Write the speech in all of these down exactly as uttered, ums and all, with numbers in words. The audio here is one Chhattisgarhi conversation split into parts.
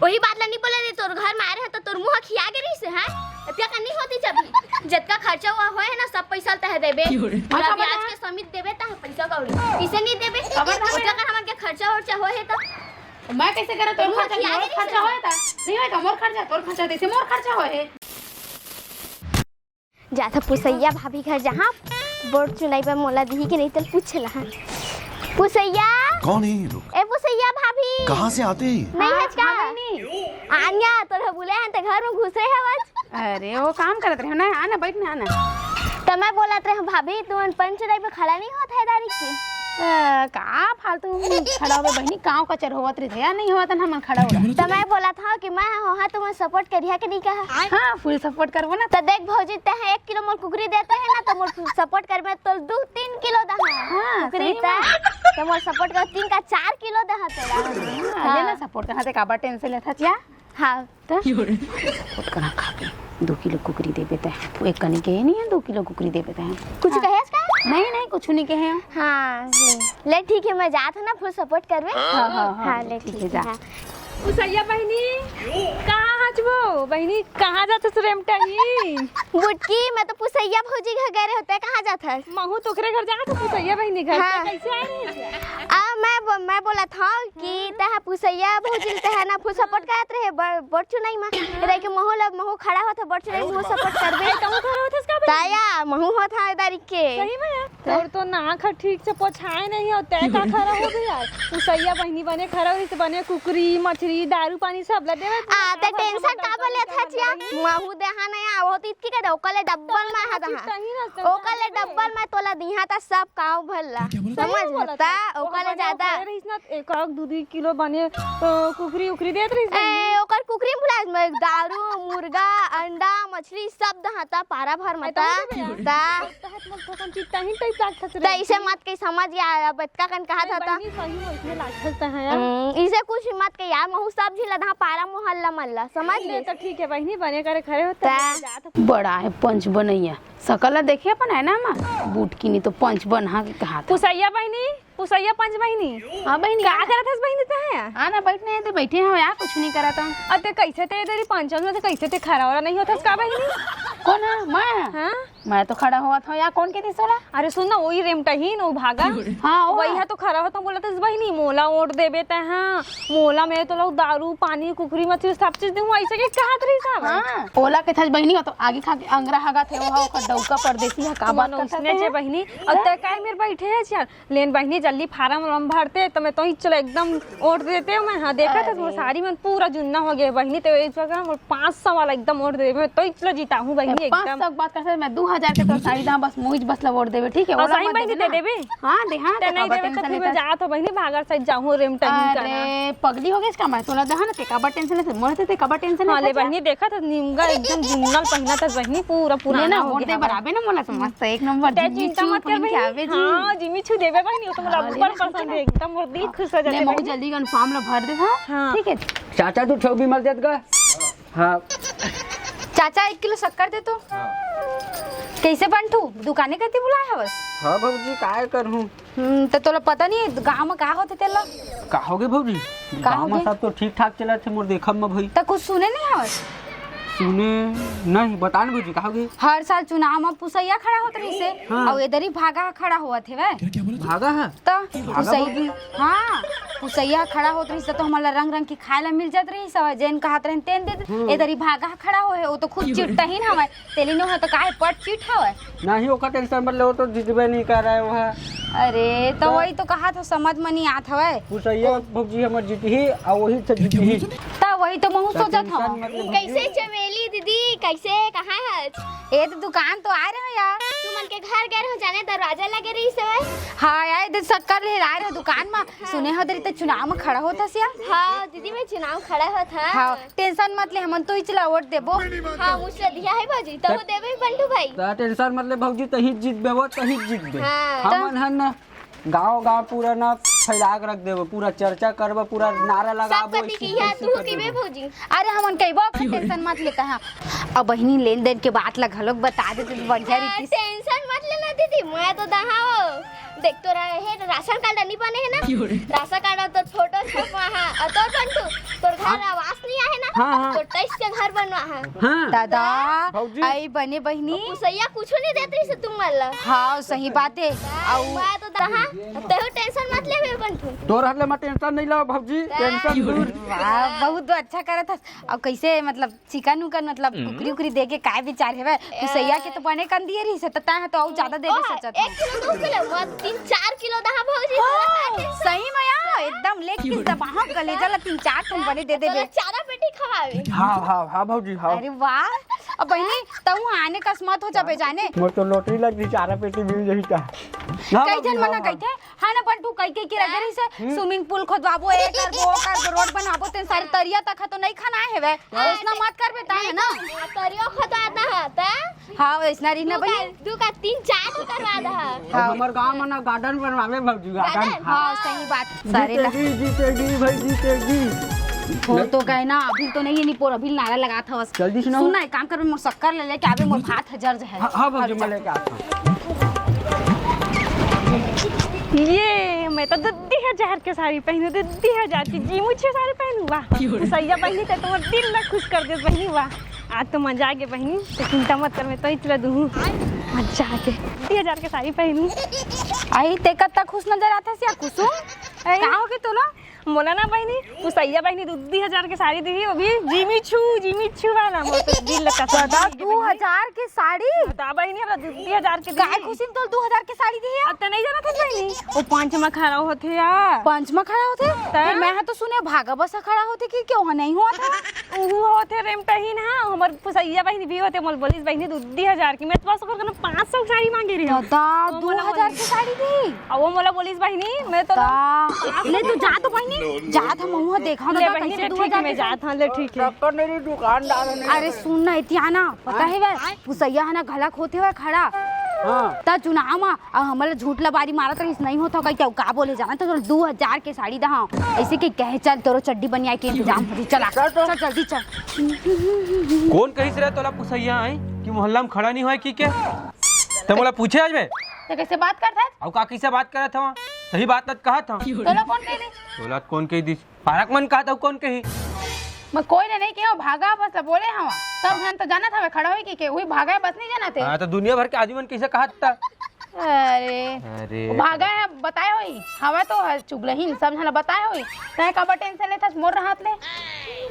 वही बात ला नहीं बोले रे, तोर घर में आ रहे तो तोर मुंह खिया गे रही से, हैं? इतना का नहीं होती जब जतका खर्चा हुआ होए है ना, सब पैसा तह देबे। क्यों रे? पूरा हाँ, ब्याज के समेत देबे तह पैसा कौड़ी। इसे नहीं देबे। खबर था ओतका मेरा। का हमन के खर्चा उर्चा होए है तो मैं कैसे करा? तोर तोर खर्चा, खिया मोर गे रही खर्चा से। होए था। नहीं होए का मोर खर्चा, तोर खर्चा, तैसे मोर खर्चा होए है। जाथा पुसैया भाभी घर, जहाँ वोट चुनाई बर मोला दिही कि नहीं, तेल पूछे ला। हाँ। पुसैया। कौन है ये लोग? ए पुसैया भाभी। कहाँ से आते हैं? नहीं हाँ, है का? हाँ, बहिनी। आन्या, तोर बुले हैं, ते घर में घुसे है आज। अरे, वो काम करत रहे ना, आना, बैठ ना, आना। तो मैं बोलत रहे, भाभी, तुमन पंच चुनाई पे खड़ा नहीं होत है दारी के? अ, का फालतू में खड़ा होबे बहिनी, काव कचर होवत रहिथे यार, नहीं होवत न हमन खड़ा होबे। त मैं बोलत हव कि मैं हो, हाँ, तुमन सपोर्ट करिहा कि नहीं कहा? हाँ, फुल सपोर्ट करबो ना। त देख भौजी, तेहा एक किलो मोर कुकरी देते है ना, त मोर सपोर्ट करबे तो दू तीन किलो दहा। हाँ, कुकरी सही त, में। त मोर सपोर्ट कर तीन का चार किलो दहा तोला। हाँ, हाँ। ले ना सपोर्ट, कहाँ से काबर टेंशन लेथस या? हाँ। त? सपोर्ट करा खा के। दू किलो कुकरी देबे तैं। एक कनी कहे नहीं है, दू किलो कुकरी देबे तैं। कुछ हाँ। कहे इसका? नहीं, नहीं, कुछ नहीं कहे हैं। हाँ, ले। ले, ठीक है, मैं जात हूँ ना, फुल सपोर्ट करबे। हाँ, हाँ, हाँ, हाँ, ले, ठीक ठीक है, है, जा। हाँ। पुसैया बहिनी, कहाँ हच वो? बहिनी, कहाँ जात हस रेमटा ही? बुटकी, मैं तो पुसैया भौजी घर गए रहे होते, कहाँ जात हस? महू तोकरे घर जात हूँ, पुसैया बहिनी घर। हाँ। कैसे आए रहे? आ, मैं बो-, मैं बोलत हव कि तैं पुसैया भौजी ल तैं ना फुल सपोर्ट करत रहे ब-, वोट चुनाई मा। रह के महू ल, महू खड़ा होत हे वोट चुनाई, महू सपोर्ट करबे। ए, तहूँ खड़ा होत हस का बहिनी? ताया, महू होत हे दारी के। सही में यार? त- तोर तो नाक ह ठीक से पोछाए नहीं होते, का खड़ा होबे यार? पुसैया बहिनी बने खड़ा होइस, बने कुकरी, मछरी, दारू पानी सब ला देवे। आ, ते टेंशन का बोले था चिया? महू देहा नहीं आवत इतकी के दे, ओकर ले डब्बल मैं हा दहा। ओकर ले डब्बल मैं तोला दिहा ता सब काव भर ला। समझ हता? ओकर ले ज्यादा। एक आग दू दू किलो बने, अ, कुकरी उकरी देत रहिस। ए, ओकर कुकरी में भुला, मैं दारू, मुर्गा, अंडा, मछली सब दहा ता, पारा भर मता। ता। तहत मत थोकन चित्ता ही टाइप लागत रहे। त इसे मत के समझ गया, अब इतका कन कहा था ता। बहिनी सही में इसमें लागत है यार। हम्म, इसे कुछ मत के यार, महू सब झिला दहा पारा मोहल्ला मल्ला, समझ ले। तो ठीक है बहिनी, बने करे खड़े हो, त ता। बड़ा है पंच बनैया। सकल ला देखे अपन है ना मा, बूट की नहीं तो पंच बना के कहा था। पुसैया बहिनी, पुसैया पंच बहिनी। हाँ बहिनी, का करत हस बहिनी तैं? आ ना, बैठ नहीं, तो बैठे हैं यार, कुछ नहीं करत हम। अते कैसे तैं इधर ही पंच में, तो कैसे तैं खड़ा हो रहा नहीं होता का बहिनी? कौन है? मैं? हाँ? मैं तो खड़ा हुआ था यार, कौन के दिस वाला? अरे सुन ना, वही रेमटहीन, वो भागा। हाँ, वो वही हाँ। है तो खड़ा होता, बोला था बहिनी, मोला वोट देबे तैं, हाँ, मोला मैं तो लोग दारू, पानी, कुकरी, मछली सब चीज दूँ, ऐसे के कहत रही साहब। हाँ, ओला के था बहिनी, वो तो आगे खा के अंगरा हगा थे, वो ओकर डौका परदेसी है, का बात मन करता उसने है? जे बहिनी, अब तय काय मेर बैठे है यार। लेन बहिनी, जल्दी फार्म वार्म भरते, तो मैं तो ही चलो एकदम वोट देते मैं। हाँ, देखा था अरे। तुम्हारी साड़ी मन पूरा जुन्ना हो गया बहिनी, तो एक जगह और पाँच सौ वाला एकदम वोट देवे, मैं तो ही चलो जीता हूँ बहिनी, पाँच सौ एकदम। की बात करते, मैं दो हजार के तो साड़ी दाम बस मुइज बस ला वोट देवे, ठीक है? और ओला सही मत बहिनी देवे दे ना। देबे? हाँ, दे, हाँ, ते नहीं काबर देवे तो टेंशन फिर मैं लेता? जात हो बहिनी, भागर साइड जाऊँ रेमटा ही करना। अरे, पगली हो गई इसका, मैं तोला दहा ना, ते काबर टेंशन लेते, मोर ते, ते काबर टेंशन हाँ, ले लेता? बहिनी, देखा था निमगा एकदम जुन्नल पहिना था बहिनी, पूरा पुराना ले ना, हो वोट गया दे हमारा। बराबर ना मोला, तो मस्त एक नंबर ते जिम्मी चिंता चू मत कर पहिन के बहिनी। आवे जी। हाँ, जिम्मी चू देबे बहिनी, वो तो मोला हाँ, ऊपर ले ना, पसंद ले। है, एकदम मोर दिल खुश हो ले, जाते महू बहिनी। जल्दी कन्फर्म ला भर दे, हाँ? हाँ। ठीक है। चाचा, तू ठेव भी मल देत गा। हाँ। चाचा, एक किलो शक्कर दे तो। हाँ। कैसे बंटू? दुकाने कती बुलाए हवस? हाँ भौजी, काय करहूँ? हम्म, त तोला पता नहीं गांव में का होथे तेला? का होगे भौजी? का गांव में होगे? सब तो ठीक ठाक चलत हे मोर देखब में भई। त कुछ सुने नहीं हवस? सुने नहीं, बता न भौजी, का होगे? हर साल चुनाव में पुसैया खड़ा होत रहिस हे, हाँ। अउ एदरी भागा खड़ा होवत हे वै। भागा है? त भागा पुसैया, भौजी? हाँ, पुसैया खड़ा होत रहिस त तो हमन ला रंग रंग के खाए ला मिल जात रहिस हवय, जेन कहत रहेन तेन दे दे। हम्म। एदरी भागा खड़ा होहे, वो तो खुद चिट्टहीन हवय। तेली नो ह तो काहे पट चिट हवय? नहीं, ओकर टेंशन मत ले, वो तो जितबे नहीं कर रहा है वह। अरे, तो तो वही तो कहा था, समझ में नहीं आत हवय। पुसैया भौजी हमर जीतही, आ वही से जीतही। त वही तो महू तो सोचत टेंशन हव। मत ले भौजी। कैसे चमेली दीदी, कैसे, कहाँ है? ए तो दुकान तो आए रहे यार। तुमन के घर गए रहो, जाने दरवाजा लगे रही से। हाँ यार, इधर शक्कर ले आए रहे दुकान में। सुने हो दरी त चुनाव में खड़ा होत हस या? हाँ दीदी, मैं चुनाव खड़ा होत हँव। हाँ, टेंशन मत ले, हमन तो इचला वोट देबो। हाँ, मुझसे दिया है भौजी, तो वो देबे बंटू भाई। त टेंशन मत ले भौजी, तही जीतबे, वो तही जीतबे। हाँ। हमन हन ना गाँव गाँव पूरा ना फैला के रख देबो, पूरा चर्चा करबो, पूरा नारा सब लगाबो, कति की है, तू की बे भौजी। अरे हमन कहिबो, टेंशन मत ले कहा। अब बहिनी लेन देन के बात ला घलोक बता देते तो बढ़िया रहितिस। टेंशन मत लेना दीदी, मैं तो दहा हो। देख, तोर हे राशन कार्ड नहीं बने है ना? क्यों रे? राशन कार्ड और तोर फोटो छपवा है, और तोर बंटू, तोर घर हाँ। आवास नहीं हाँ, हाँ। तो टाइल्स के घर बनवा है। हाँ। दादा, भौजी। आई बने बहिनी। पुसैया कुछू नहीं देत रहिस तुम मन ला। हाँ, सही बात है। अउ मैं तो दहा, तेहू टेंशन मत लेबे अपन तू। तोर हर ले मैं टेंशन नहीं ला भौजी, हाँ। टेंशन दूर। वाह, बहुत अच्छा करत हस। अउ कैसे मतलब चिकन उकन मतलब कुकरी उकरी दे के काय विचार हेवय? पुसैया के तो बने कन दिए रहिस, त तैं ह तो अउ ज्यादा देबे ओ, सोचत एक हस। किलो, दो किलो, वो तीन चार किलो दहा भौजी, हाँ, तोला का टेंशन? सही में यार, एकदम लेग पीस दबाहूं, कलेजा ला तीन चार ठन बने दे देबे। तोला चारा पेटी खवावे। हाँ, हाँ, हाँ भौजी, हाँ। अरे वाह, अब बहिनी, तहूँ आने कस मत हो जाबे जाने। मोर तो लॉटरी लग दी, चारा पेटी मिल जाही का। ना कई भौजी, जन मना हाँ, हाँ। कहिथे, हाँ ना बंटू, कई कई के लगे रहिस हे, हम्म। स्विमिंग पूल खोदवाबो, ए करबो, ओ करबो, रोड बनाबो, तेन सारे तरिया तक ह तो नहीं खनाय हेवय। हाँ। ओसना मत करबे, ताय है ना? तरिया खोदवाना है, त? हाँ, वैसना रही ना दू बहिनी। का, दू का तीन चार तो करवा दहा। हाँ। हमर गांव में ना गार्डन बनवावे भौजी, गार्डन। गार्डन? हाँ, सही बात। सारे ला जीतेगी, जीतेगी भाई, जीतेगी। हो तो कहे ना, अभी तो नहीं है निपोर, अभी नारा लगात हवस। जल्दी सुनाओ। सुन ना, एक काम कर, मोर शक्कर ले लेके आबे, मोर भात ह जर जाए। हाँ, हाँ भौजी, मैं लेके आता हूँ। ये मैं तो दद्दी हजार के साड़ी पहनू, दद्दी हजार की जीमू छे साड़ी पहनू, वाह। सैया बहिनी, ते तुम्हार दिल ला खुश कर दे बहिनी, वाह। आज तो मजा आ गया बहिनी, तो चिंता मत कर, मैं तो इचला दूँ। मजा आ गया, दद्दी हजार के साड़ी पहनू। आई, ते कत्ता खुश नजर आथस या कुसुम? आई। का हो गे तोला? मोला ना बहिनी, पुसैया बहिनी दू, दू हजार के साड़ी दिही, वो भी जिमी छू, जिमी छू वाला, मोर तो दिल लगा था। दादा, दू हजार के साड़ी? बता बहिनी, हमरा दू, दू हजार के काय दिही। खुशी में तोल दू हजार के साड़ी दिही? अब त नहीं जाना था बहिनी, वो पाँच मा खड़ा होथे यार। पाँच मा खड़ा होथे? त? फिर मैं तो सुने भागा बसा खड़ा होथे कि क्यों नहीं हुआ था? उहू होथे रेमटही ना, हमर पुसैया बहिनी भी होथे, मोल बोलिस बहिनी दू, दू हजार की, मैं तो बस ओकर कने पाँच सौ साड़ी मांगे रही। दादा, तो मोला दू हजार बोलिस के साड़ी दी? अब वो मोला बोलिस बहिनी, मैं तो ता-, ले तू जा तो बहिनी, जात हम वहाँ देखा ना ले तो बहिनी, कैसे ले दू हजार ठीक है, मैं के जात हूँ, ले ठीक है। डॉक्टर ने भी दुकानदार ने अरे सुन ना, इतिया ना, पता है बे, पुसैया है ना घलक होते हुए खड़ा। हाँ। त चुनाव मा, अब हमला झूठ लबारी मारत रहिस, नहीं होता कहीं, क्या का बोले जाना, तो दू हजार के साड़ी दहा। ऐसे कि कहे, "चल, तोरो चड्डी बनिया के इंतजाम हो जी, चला, चल तो। चल, जल्दी चल।" कौन कहिस रे तोला पुसैया आई कि मोहल्ला में खड़ा नहीं होए कि के? ते मोला पूछे आज बे? ते कैसे बात करत हस? अउ का कैसे बात करत हव? सही बात त कहत हव। तोला कौन कह दी? तोला कौन कह दी? पारक मन कहत हव कौन कही? मैं कोई ने नहीं कहो, भागा बस बोले हव। सब झन तो जानत हवे खड़ा होई कि के, वही भागा है बस नहीं जानत है। हाँ, तो दुनिया भर के आदमी मन कैसे कहत था? अरे। अरे। भागा है बताए होई, हवा तो है चुगलहीन, सब झन बताए होई। तै काबर टेंशन लेथस मोर रहत ले?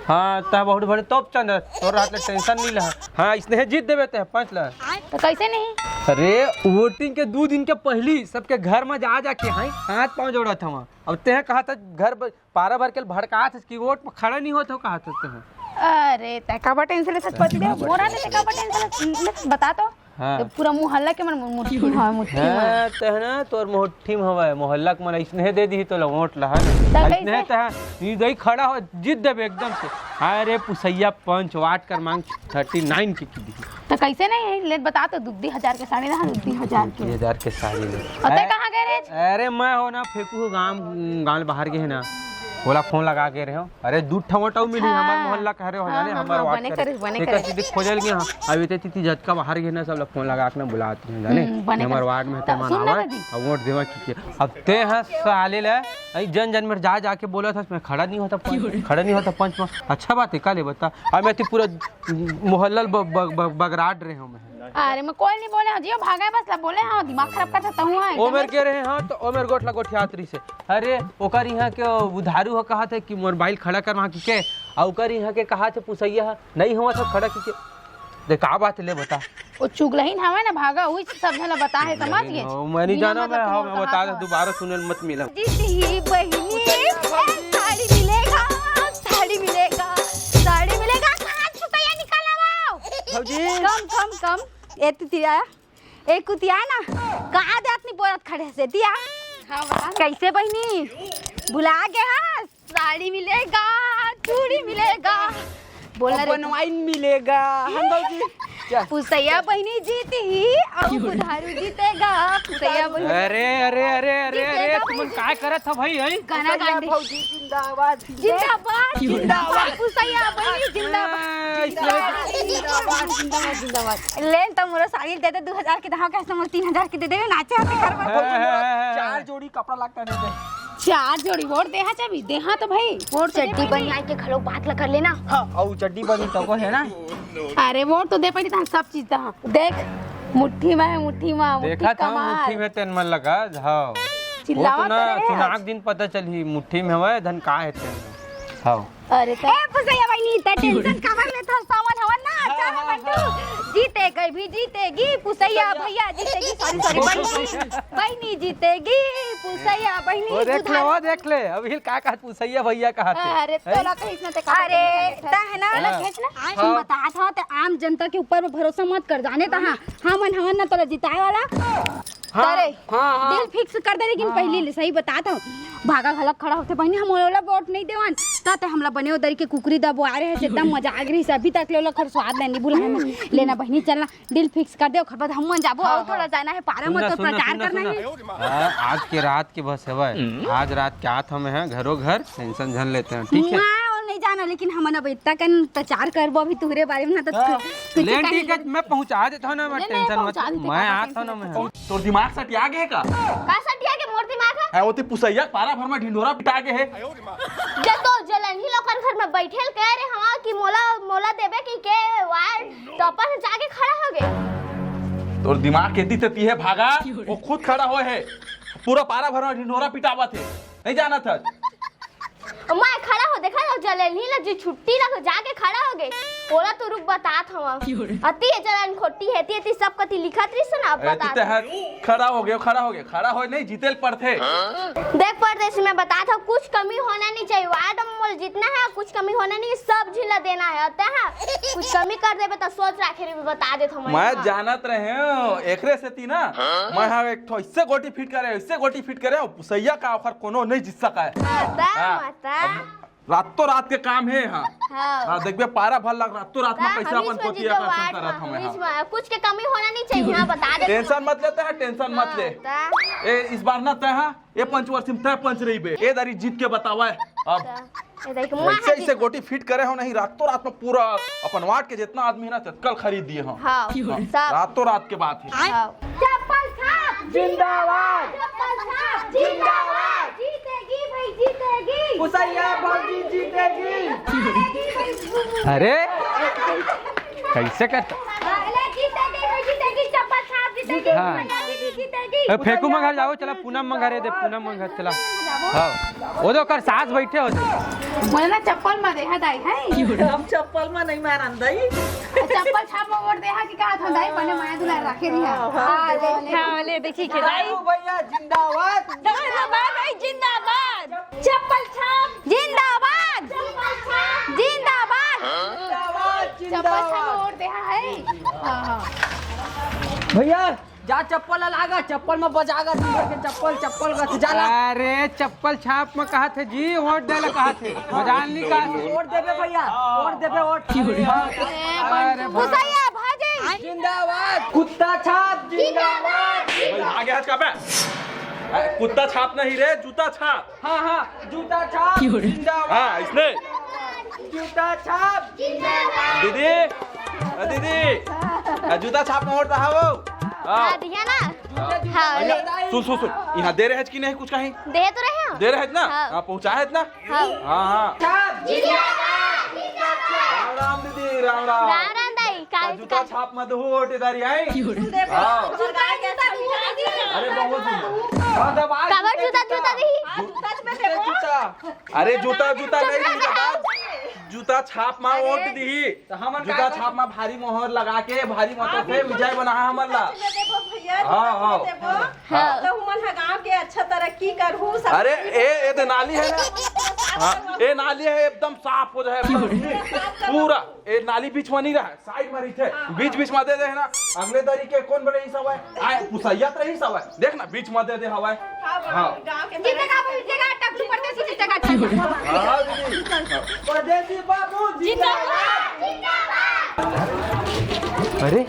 हाँ, तै बहुत बड़े तोप चंद, तोर रहत ले टेंशन नहीं लहा। हाँ, इसने जीत देबे ते पंच ला। तो कैसे नहीं? अरे, वोटिंग के दू दिन के पहली सबके घर में जा जाके, हाँ, हाथ पाँव जोड़त हवा। अब तेह कहा था घर ब-, पारा भर के भड़कात हस कि वोट में खड़ा नहीं होत हो, कहा था तेह। अरे, तै काबर टेंशन लेथस पति देव? मोरा ले तै काबर टेंशन लेथस? बता तो। हाँ। तो पूरा मोहल्ला के मन मुट्ठी में हवय, मुट्ठी में। हाँ, तै ना, तोर मुट्ठी में हवय, मोहल्ला के मन अइसने दे दिही तोला वोट ला, है ना? तब अइसने कैसे? तै, ई दई खड़ा हो, जीत देबे एकदम से। हाँ रे, पुसैया पंच, वाट कर मांग थर्टी नाइन के की दिही। तो कैसे नहीं है? ले बता तो, दुद्दी हजार के साड़ी रहा, दुद्दी हजार के। दुद्दी हजार के साड़ी ले। और तै हैं? कहाँ गए रे? अरे मैं हो ना, फेंकू हो गांव, गांव ले बाहर गए है ना, ओला फोन लगा के रहे हो। अरे दू ठा वोट अउ मिली, हाँ। हमार मोहल्ला कह रहे हो, हाँ, जाने हाँ, हमार हाँ, वार्ड बने करे। करिस, बने एक करिस। चीज खोजल गया, हाँ। अभी ते तीती जतका बाहर गए ना, सब ला फोन लगा के ना बुलात रहे, जाने। हम्म, बने हमार करिस। वार्ड में तो ते मन सुन ना आवा, दीदी। अब वोट देवा की के। अब ते हाँ साले ले, आई जन जन में जा जाके बोला था, मैं खड़ा नहीं होता पंच, खड़ा नहीं होता पंच में। अच्छा बात है, का ले बता। अब मैं ती पूरा मोहल्ला ल ब-, ब-, ब-, बगराट रहे हूँ मैं। अरे, मैं कोई नहीं बोले हूँ, जियो भागा है बस, ला बोले हाँ, दिमाग खराब करता तहूँ है, ओमेर एकदम। के रहे हाँ, तो ओमेर गोठला गोठियात रही से। अरे, ओकर यहाँ के उधारू हो कहा थे कि मोर बाइल खड़ा कर वहाँ की के, आ ओकर यहाँ के कहा थे पुसैया है, नहीं हुआ था खड़ा की के। दे, का बात है, ले बता। वो चुगलहीन हवे ना, भागा, वही सब झन ला बता है, समझ गए? हाँ, मैं नहीं जाना, मैं, हाँ, मैं बता दे, दोबारा सुने ल मत मिला। जीती बहिनी, ए, साड़ी मिलेगा, साड़ी मिलेगा, साड़ी मिलेगा, कहाँ छुपैया निकाल आवा? भौजी। कम, कम, कम। ए, तिथि आया। ए, कुतिया ना, कहाँ दे अपनी बोरत खड़े से, तिया? हाँ, बता ना। कैसे बहिनी? भुला गए हस? साड़ी मिलेगा, चूड़ी मिलेगा। बोल ना रे। बनवाइन मिलेगा। हम भौजी। क्या? पुसैया बहिनी जीती ही, अब बुधारू जीतेगा। पुसैया बहिनी। अरे, अरे, अरे, अरे, अरे, जीतेगा तुमन भौजी। काय करत हो भाई, हैं? गाना पुसैया गांधी। भौजी जिंदाबाद। जिंदाबाद, जिंदाबाद। पुसैया बहिनी जिंदाबाद। ए, इसमें जिंदाबाद, जिंदाबाद, जिंदाबाद। ले त मोरो साड़ी दे दे, दू हजार के दहा, कैसे मोर तीन हजार के दे देवे, नाचे आते घर में। भौजी, मोला चार जोड़ी कपड़ा लागता दे दे। चार जोड़ी वोट देहा चाबी, देहा तो भाई, वोट तो दे चड्डी पहिली। बनियाई के घलो बात ल कर लेना। हाँ, अउ चड्डी बनियाई तको हे ना? अरे, वोट तो दे पहिली, तहां सब चीज तहां। देख, मुट्ठी में हे, मुट्ठी में, मुट्ठी देखा था, कमाल। मुट्ठी में तेन मन लगा, हाँ। चिल्लावत वो तो ना, रहे सुनाक आज। दिन पता चलही, मुट्ठी में हवय, धन का हे तेन। हाँ। अरे त ए, पुसैया बहिनी, त टेंशन काबर लेत हस? सावन हवन ना, हाँ, चल हाँ, बंटू। हाँ। जीतेगी भी जीतेगी, पुसैया पुसैया। भैया जीतेगी, सॉरी, सॉरी, बहिनी, बहिनी जीतेगी, पुसैया बहिनी वो देख ले, सुधार। वो देख ले, अभी का कहत पुसैया भैया कहत हे। अरे, हैं? तोला कहिस ना ते का अरे, कहत हे? त हे ना, हाँ। खींच ना। हाँ। हम बतात हव, त आम जनता के ऊपर में भरोसा मत कर, जाने त हाँ, हमन हवन ना तोला जिताए वाला। हाँ, करे। हाँ, हाँ। डील फिक्स कर दे, लेकिन हाँ, पहिली हाँ। ले सही बतात हव। भागा घलक खड़ा होथे, बहिनी, हम ओला वोट नइ देवन। त ते हमला बने ओ दरी के कुकरी दबोए रहे, एकदम मजा आ गे रहिस। अभी तक ले ओला खर स्वाद ले नइ भुलाए मैं। लेना बहिनी, चलना, डील फिक्स कर दे, ओखर बाद हमन जाबो, हाँ, अउ थोड़ा हाँ। जाना हे, पारा सुन मत ना, तो सुन ना, प्रचार सुन ना, करना सुन ना। हे। हाँ, आज के रात के बस हवय। हम्म। आज रात के आत हमें हैं घरो घर, टेंशन झन लेते हैं, ठीक है? मैं और नहीं जाना, लेकिन हमन अब इतना कन प्रचार करबो अभी तुहरे बारे में ना, तो हाँ। कुछ लेन कहीं ठीक है, मैं पहुंचा देता हूँ ना, मैं नहीं, नहीं, टेंशन मत, पहुंचा देते, मैं पहुंचा आता हूँ ना, देते। मैं। तोर दिमाग सटिया गे का? का सटिया गे मोर दिमाग ह? है, ओती पुसैया पारा भर में ढिंढोरा पिटा गे हे। जब तो जलनही लोकन घर में बैठे ल कह रहे हवा कि मोला, मोला देबे कि के वार्ड, तो अपन जाके खड़ा हो गे। तोर दिमाग केती तेती हे भागा, वो खुद खड़ा होए हे, पूरा पारा भर में ढिंढोरा पिटावत हे, नहीं जानत हस? मैं खड़ा हो, देखा ना, जलेलही ला जी छुट्टी ला जाके खड़ा हो गे। ओला तो रुक बतात हवा। अति ये जलन खोटी हे, अति, अति सब कति लिखत रहिस ना, अब एती बतात ते हव। हर खड़ा हो गे, खड़ा हो गे, खड़ा होए नहीं, जीते ल पड़थे। देख परदेसी, मैं बतात हव, कुछ कमी होना नहीं चाहिए। वार्ड में मोला जीतना हे, कुछ कमी होना नहीं, सब झिन ला देना हे। अते हा, कुछ कमी कर देबे त सोच राखे रहिबे, बता देत हव मैं। मैं जानत रहे हूँ, एकरे सेती ना, मैं हा एक ठो इससे गोटी फिट करे, इससे गोटी फिट करे, पुसैया का ओखर कोनो नहीं जीत सका हे। हाँ, त हाँ, मत। अब रातों रात के काम हे, हाँ। हाँ। हाँ, देखबे, पारा भर लग, रातों रात में हाँ, पैसा हम अपन इसमें कोती जीते आकर्षण वार्ड करत में, हमें, हम हाँ। इसमें कुछ के कमी होना नहीं चाहिए, हाँ, बता दे। टेंशन मत लेते हैं, टेंशन मत हाँ, ले। ता। ए, इस बार ना तय, हाँ, ए पंचवर्षी में तय पंच रहिबे। ए दारी जीत के बतावा है। अब ता। ए देख, वहाँ ऐसे, ऐसे जीत। गोटी फिट करे हो नहीं, रातों रात में पूरा अपन वार्ड के जितना आदमी है ना, चक्कल खरीद दिए हम। हाँ, हाँ, सब। रातों रात के बात है। हाँ। चप्पल छाप जिंदाबाद। चप्पल छाप जिंदाबाद। जीतेगी भाई, जीतेगी। पुसैया भौजी जीतेगी। जीतेगी भाई। अरे, कैसे करता? अरे, जीतेगी भाई, जीतेगी। चप्पल छाप जीतेगी। हाँ। पुसैया दीदी जीतेगी। ए, फेंकू मंगर जाओ, चला पूनम मंगर दे, पूनम मंगर चला। हाँ, वो तो ओकर सास बैठे होते। मोला ना चप्पल मा देहा दाई है। हम चप्पल मा नहीं मारन दाई। चप्पल छाप में वोट देहा कि का था दाई, बने माया दुलार रखे रिहा। हाँ, हाँ, ले, ले। हाँ, ले, देखी के दाई। दारू भैया जिंदाबाद। जिंदाबाद भाई, जिंदाबाद। चप्पल छाप जिंदाबाद। चप्पल छाप जिंदाबाद। जिंदाबाद, चप्पल छाप में जिंदाबाद। वोट देहा है। हाँ, हाँ। भैया, जा चप्पल ला लागा, चप्पल में बजागा, तू के चप्पल, चप्पल का तू जा ला। अरे, चप्पल छाप में कहा थे जी, वोट दे ला कहा थे, मजाल नहीं कहा थे। वोट देबे भैया, वोट देबे, वोट। अरे, भैया। भैया, भाजी। जिंदाबाद। कुत्ता छाप जिंदाबाद। भाई, आगे हट का बे। ए, कुत्ता छाप नहीं रे, जूता छाप। हाँ, हाँ, जूता छाप जिंदाबाद। हाँ, इसने। जूता छाप जिंदाबाद। दीदी, ए, दीदी, ए, जूता छाप में वोट रहा वो। हाँ। हाँ, दिया ना। हाँ, भैया, ले। सुन, सुन, सुन, यहाँ दे रहे हैं कि नहीं कुछ कहीं? दे तो रहे हैं। दे रहे हैं ना? हाँ। हाँ, पहुँचा है ना? हाँ। हाँ, हाँ। छाप जिंदाबाद, जिंदाबाद। राम राम दीदी, राम राम। राम राम दाई, का का जूता का छाप मत हो, ओटेदारी आई। हाँ। जूता, जूता, जूता, अरे, बहुत सुंदर। हाँ, दबा काबर जूता, जूता दीदी? जूता, जूता, जूता। अरे, जूता, जूता नहीं, जूता, जूता छाप मा अरे। वोट दी। तो हमन जूता का छाप मा भारी मोहर लगा के भारी मतों आप से ही विजय बनाहा हमन ला। सच में देबो भैया, हाँ, सच में हाँ। देबो। हाँ। तो हमन ह गांव के अच्छा तरक्की करहू, सब अरे, ए, ए तो नाली है ना? हाँ, ए नाली है, एकदम साफ हो जाए पूरा। ए नाली बीच में नहीं रहा, साइड में रहिथे। हाँ, बीच, हाँ। बीच में दे दे है ना, अगले दरी के कोन बने ही सब है? आए, पुसैया तो रही सब है। देख ना, बीच में दे दे हवा है। हाँ, हाँ। गाँव के जीतेगा भाई, जीतेगा, टकलू परदेसी जीतेगा, चल। हाँ, दीदी। परदेसी बाबू जिंदाबाद। अरे,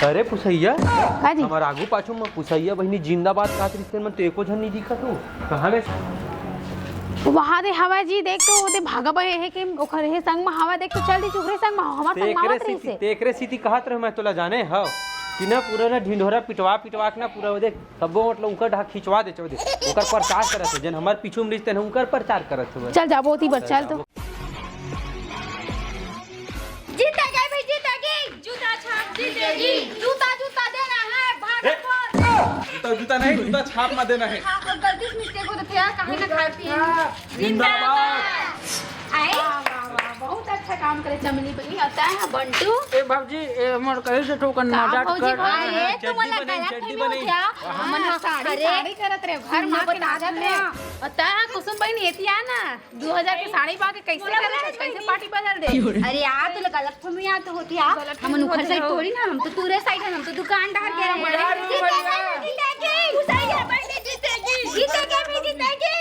अरे पुसैया, का जी? हमर आगू पाछू में पुसैया बहिनी जिंदाबाद कहत रिहिस, मन तो एको झन नहीं दिखत हो। कहाँ में? वहाँ दे हवा जी, देख तो वो दे भागा बहे है कि ओखर हे संग में हवा, देख तो चल दी चुकरे संग में, हमार संग में तेकरे आवत रहिस सीती, हे। तेकरे सीती कहत रहे मैं तोला जाने हव। कि ना पूरा ना ढिंढोरा पिटवा पिटवा के ना पूरा वो देख, तब्बो मतलब उनकर ढाक खिंचवा दे, चो दे। ओकर प्रचार करत हे, जेन हमर पीछू में रिश्ते ना उनकर प्रचार करत हे। चल जाबो ओती बर, चल तो। जीतेगी भाई, जीतेगी। जूता छाप जीतेगी। जूता, जूता देना है, भागा ए! कौन? जूता, जूता नहीं, जूता छाप में देना है। हाँ, अब गलती से mistake हो तो यार, काहे ना खाए पिए। जिंदाबाद। आए? वाह, वाह, वाह, बहुत अच्छा काम करे चमली बहिनी। और तैं ह बंटू? ए भौजी, ए हमर कहीं से ठोकन का मजाक भौजी कर। भाई, हाँ, ये तू चड्डी मोला बने, गलत चड्डी फहमी बने। हो क्या? हाँ, हमन ह साड़ी, अरे, साड़ी करत रहे, घर सुन माँ के बतावत नाचत रहे। रहे। और तैं ह कुसुम बहिनी, एती आ ना, दू हजार के साड़ी पा के कैसे करत हस, कैसे party बदल दे? अरे यार, तोला गलत फहमी आ तो होती यार। गलत हमन फहमी उखर होती side हो। थोड़ी ना, हम तो तूरे side है, हम तो दुकान डाल के हाँ, रहे हैं। यार, जीतेगा, जीतेगी। जीतेगी, जीतेगी,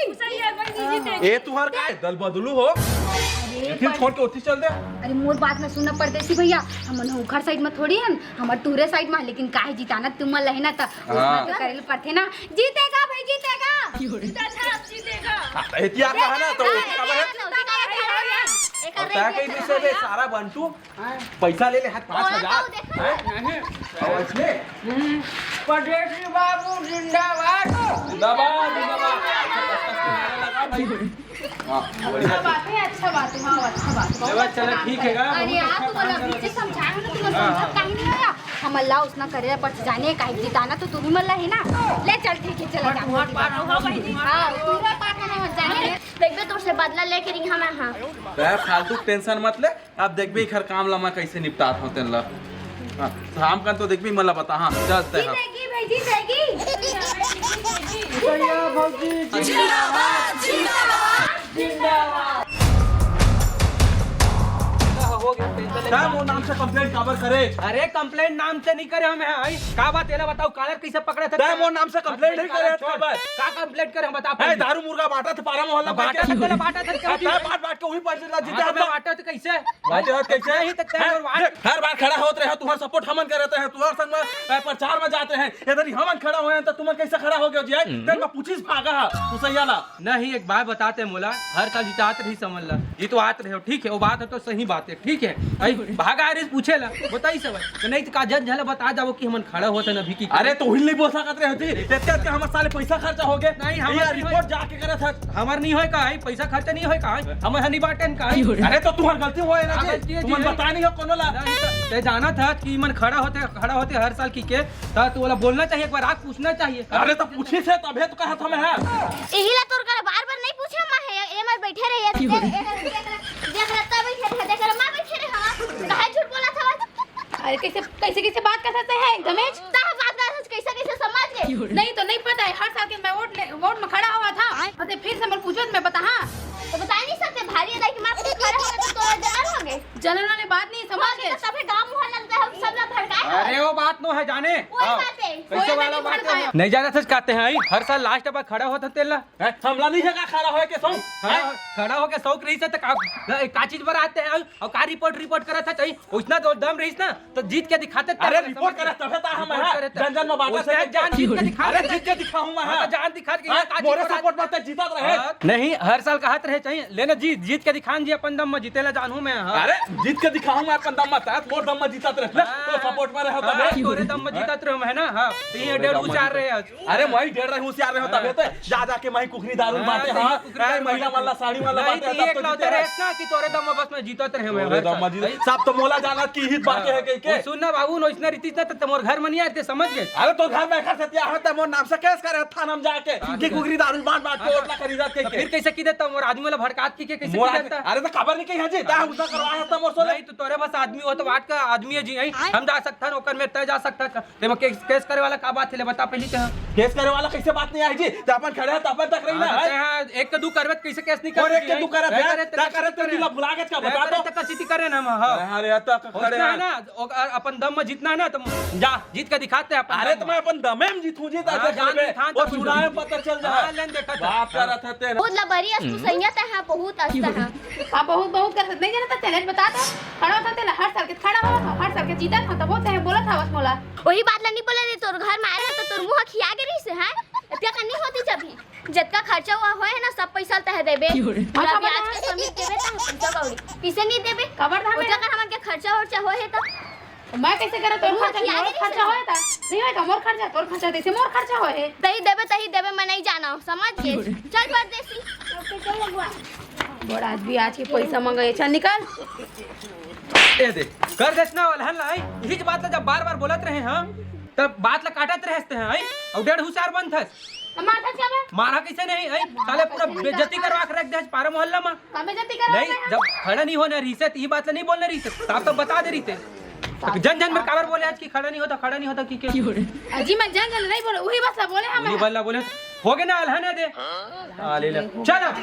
जीतेगी। ए तुहर का दल बदलू हो? अरे फिर पर छोड़ के उठी चल दे। अरे मोर बात में सुनना परदेसी भैया, हमन उखर side में थोड़ी हन, हमर तूरे side में, लेकिन काहे जिताना तुमन ल हे ना, त हाँ। ओतना तो करे ल परथे ना। जीतेगा भाई, जीतेगा। जीता था, अब जीतेगा। हाँ, तो एतिया कहा ना, तो हाँ, ओती काबर है? एतिया तो ओती काबर है? एकर अब तय रंग कहीं से बे, सारा बंटू पैसा ले ले, हाथ पाँच हजार। ओला तो देखा हैं? नहीं। और इसमें? हम्म, परदेसी बाबू जिंदाबाद। जिंदाबाद, जिंदाबाद। हाँ, अच्छा बढ़िया। बात है, अच्छा बात है, हाँ, अच्छा बात है, बहुत चलो, अच्छा चलो, काम ठीक करे। है, गा, अरे बहुत यार, अच्छा तू बोला, काम पीछे करे। समझाए हो ना, तू हाँ, समझा हाँ। कहीं नहीं आया। हम अल्लाह उसना करे, पर जाने काहे जिताना तो तू ही मल्ला है ना। ले चल, ठीक है, चला जा। हाँ, पूरा पाठ ना मत जाने। देखबे, तोर से बदला लेके रही हम, हाँ। यार, फालतू tension मत ले। अब देखबे एखर काम ला मैं कैसे निपटात हूँ तेन ला। हाँ, शाम कन तो देखबे, मैं ला बता। हाँ, चल तैं, हाँ। जीतेगी भाई, जीतेगी। भैया, भौजी, जिंदाबाद, जिंदाबाद, जिंदाबाद। हो गया, tension ले। तैं मोर नाम से complaint काबर करे? अरे, complaint नाम से नहीं करे हम, हैं? का बात, एला बताओ, collar कैसे पकड़े थे? तैं मोर नाम से complaint नहीं करे, का complaint करे, हम बता ए, पहले। दारू मुर्गा बांटा थे पारा मोहल्ला बांटा भर के। थे, तेला बांटा थे, क्या ए, चीज? तैं बांट, बांट के वही पैसे ला जीते हाँ, तो हम मैं तो। बांटा थे कैसे? बांटे हो कैसे? नहीं तो तैं हैं? और बांट। देख, हर बार खड़ा होत रहे, तुम्हार support हमन करत रहे, तुम्हार संग में, ए, प्रचार में जात रहे, इधर ही हमन खड़ा होए हैं, तो तुमन कैसे खड़ा हो गए जी? हैं? हम्म। तेरे में पूछिस भागा है, उसैया ला। नहीं, एक बात बताते मोला, हर साल जितात रही समझ ला, जितवात रहे हो, ठीक है, वो बात है तो सही बात है। ठीक है, भाई, भागा रे, पूछे ला, बताई सब। तो नहीं तो का जन झला बता जाबो कि हमन खड़ा होत हन अभी की। अरे, तो हिल नहीं बोल सकत रहे जी। इतने, इतने हमर साले पैसा खर्चा हो गए। नहीं, हमर ये नहीं report होय। जाके करे था। हमर नहीं होय का, ई पैसा खर्चा नहीं होय का, हमर हनी बाटन का। अरे, तो तुम्हार गलती होय ना हाँ, जी। गलती है तुमन जी। बता नहीं हो कोनो ला। नहीं, तो ते जाना था कि मन खड़ा होते, खड़ा होते हर साल की के, तो तू वाला बोलना चाहिए, एक बार आके पूछना चाहिए। अरे, तो पूछी से तभे तो कहा था मैं, हाँ। यही ला तोर करे बार-बार नहीं पूछे, मैं है, ये मैं बैठे रहे, ये देख, देख, देख, देख, देख, रत्ता बैठे रहे, देख, रमा बैठे रहे, हाँ। काहे झूठ बोला था? अरे कैसे, कैसे, कैसे बात कर सकते हैं एकदम ही? ता बात कर सकते, कैसे, कैसे समझ गए? नहीं तो नहीं पता है, हर साल के मैं वोट ले, वोट में खड़ा हुआ था। अरे फिर से मैं पूछो तो मैं बता, हाँ। तो बता नहीं सकते, भारी अदाई के मार खड़ा हुआ तो तोरा जलन हो गए। जलन वाले बात नहीं, समझ गए। तबे गांव मोहल्ला में हम सब लोग भड़काए हैं। अरे वो बात नो है जाने। वही हाँ। बात है। कैसे कोई वाला नहीं बात है? भड़काया। नहीं जाना सच कहते हैं, हर साल last बार खड़ा होता तेला। हैं? हमला नहीं है का खड़ा होए के शौक? खड़ा, हैं? खड़ा होके शौक रही से तो का, का चीज बर आते हैं? और का report, report करत है चाहिए? उतना तो दम रहीस ना, तो जीत के दिखाते अरे, तेला report समझ करत तभे ता हम report हैं। करत जन जन में बांटत उसने है। जान जीत के दिखा अरे, देते। जीत के दिखाऊं मैं, हाँ, हाँ। तो जान दिखा के हाँ, यहाँ का मोरे जीत support में तो जीतत रहे। हाँ। नहीं, हर साल कहत रहे चाहिए, लेने जीत, जीत के दिखान जी अपन दम में, जीतेला जानू मैं, हाँ। अरे, जीत के दिखाऊं मैं अपन दम में, तैं मोर दम में जीतत रहे ना, हाँ। तो support में रहे हाँ, तभे। तोरे दम में जीतत रहे मैं ना, हाँ। तो ये तोरे डेढ़ दम में उचार जीतत रहे आज। अरे, मैं ही डेढ़ रहे होशियार रहे हो, हाँ। तभे तो जा, जा के मैं ही कुकरी दारू हाँ, बांटे, तो हाँ। कुकरी दारू महिला बांटे। वाला, साड़ी वाला नहीं, बांटे, तो सब ये तो इकलौते जीते रहे हैं। ना कि तोरे दम में बस मैं जीतत रहे मैं तोरे हर दम में साल। जीते। सब तो मोला जानत कि हित बांटे हाँ। है कह के। वो सुन ना बाबू, नो इतना रीति इतना तो मोर घर में नहीं आते, समझ गए? अरे तो घर में एकर सेतिया है, तो मोर नाम से case करे थाना में जाके हाँ, कि तो कुकरी दारू बांट बांट के हाँ, ओटला खरीदत कह तो के। फिर कैसे की देता मोर आदमी वाला भड़कात की के कैसे मोर की आदमी, देता? अरे तो खबर नहीं कही है जी, ता हम उसका करवाया था मोर सोले। नहीं तो तोरे बस आदमी हो तो बात का आदमी है जी, यहीं हम जा सकता है, ओकर में तय जा सकता है। ते में केस, केस करे वाला का बात है, ले बता पहली ते। केस करे वाला कैसे बात नहीं आई जी? ते अपन खड़े हैं, ते अपन तक रही ना, हाँ, तो हैं? ते हाँ, एक के दू करबे, तो कैसे केस नहीं और करबे एक के जी? दू करत तय है, करे, तय तय करे, करत तय है, करे। दिला बुला के का तय बता करे, तो। तय का चीटी करे ना, हाँ। अरे, यार, तो खड़े उसमें है हैं। ना, ओ, अ-, अपन दम में जीतना है ना, तो जा, जीत के दिखाते हैं अपन अरे, दम तो में। मैं अपन दमे में जीतूं जी, हाँ, ताकि जान खड़े। दिखा वो तो चुनाव में पता चल जाए। हाँ, लेन देखा था। बात हाँ। करत है तेरे। बहुत लबरी अस तू सैया ते हाँ, बहुत अस ते हाँ। हाँ, बहुत, बहुत करत। नहीं जाना था, चैलेंज बता दो। खड़ा होता तेला, हर साल के खड़ा हो, हर साल के जीता था, तब होते हैं, बोला था बस मोला। वही बात ला नहीं बोले रे, तोर घर में आए रहे तो तोर मुंह खिया गे रही से, हैं? इतना का नहीं होती जब ही। जितना खर्चा हुआ होए है ना, सब पैसा तह देबे। क्यों रे? पूरा हाँ, ब्याज खबर के समेत देबे, तह पैसा कौड़ी। किसे नहीं देबे? खबर था ओतका मेरा। कर हमन के खर्चा वर्चा होए है तो? मैं कैसे करा? तोर खर्चा नहीं होय, खर्चा होय ता नहीं होय का? मोर खर्चा, तोर खर्चा, तैसे मोर खर्चा होय। तही देबे, तही देबे, मैं नहीं जाना हूँ, समझ गे? चल परदेसी। बड़ा आदमी आज के पैसा मंगा, चल निकल। ए दे, कर देस ना अलहन ला, आई। यही बात ला जब बार बार बोलत रहे हम, तब बात ला काटत रहते हैं, आई। और डेढ़ हुसियार बनथस। तो मारथस क्या बे? मारा कैसे नहीं, आई? साले पूरा बेइज्जती करवा के रख दे आज पारा मोहल्ला में। का बेइज्जती करवा नहीं, रहे हैं? जब खड़ा नहीं होना रही से, तो ये बात ला नहीं बोलना रही से, साफ तो बता दे रही थे। जन जन में काबर बोले आज कि खड़ा नहीं होता, खड़ा नहीं होता कि के? अजी, मैं जन जन नहीं बोले, वही बात ला बोले हम। वही बात ला बोले, हो गए ना अलहन है दे। आ, ले ले। चल अब।